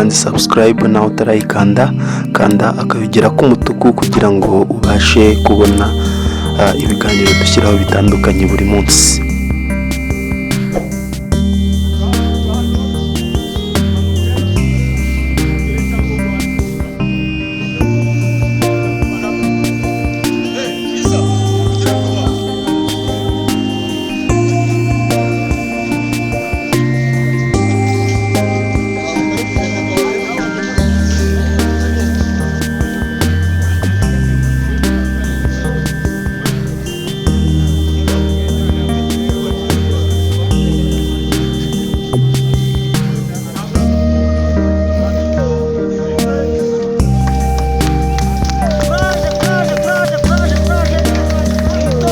ukanze subscribe. Nawe utarayikanda, kanda akayogera k'umutuku kugira ngo ubashe kubona ibiganiro dushyiraho bitandukanye buri munsi. Courage, courage, courage, courage, courage.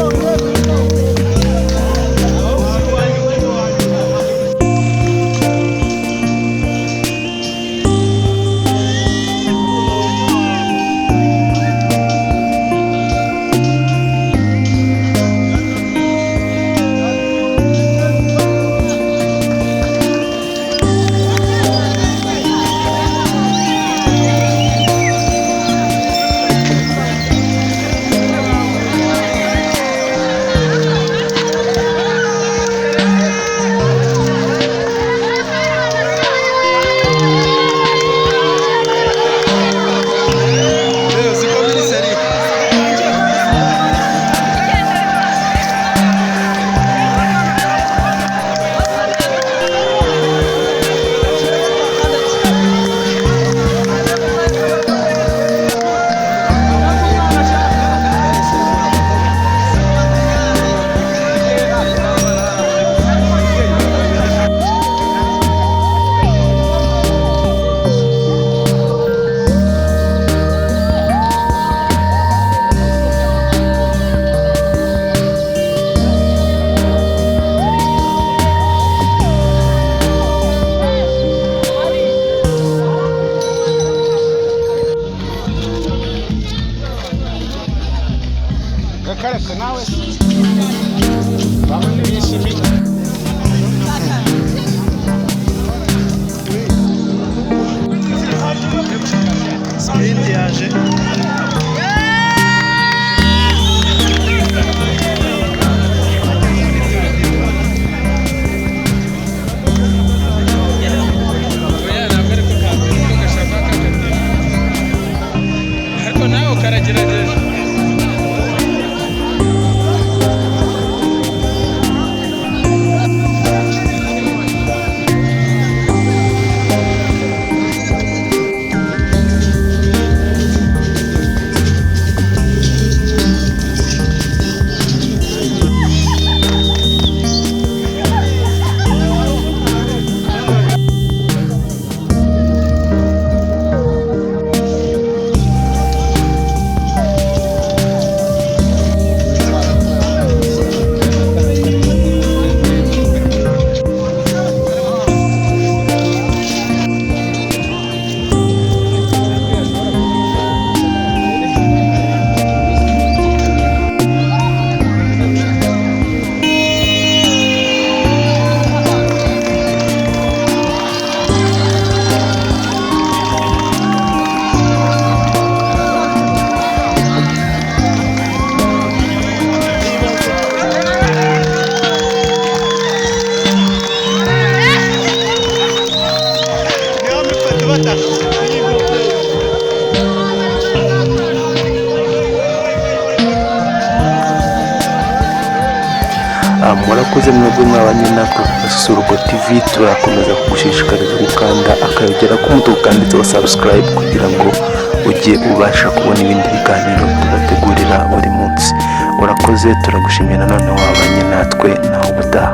Mwitonde, mwitonde. Reka reka nawe bamwe ntibishimiye. Sprint yaje. Oya, ntabwo ariko ka mbere ko gashaka kakatira, ariko nawe ukaragerageza. Murakoze mwebwe mwabanye natwe ku Gasusuruko TV. Turakomeza kugushishikariza gukanda akayogera k'umutuku kanditseho subscribe kugira ngo ujye ubasha kubona ibindi biganiro tubategurira buri munsi. Urakoze, turagushimiye nanone wabanye natwe. Naho ubutaha.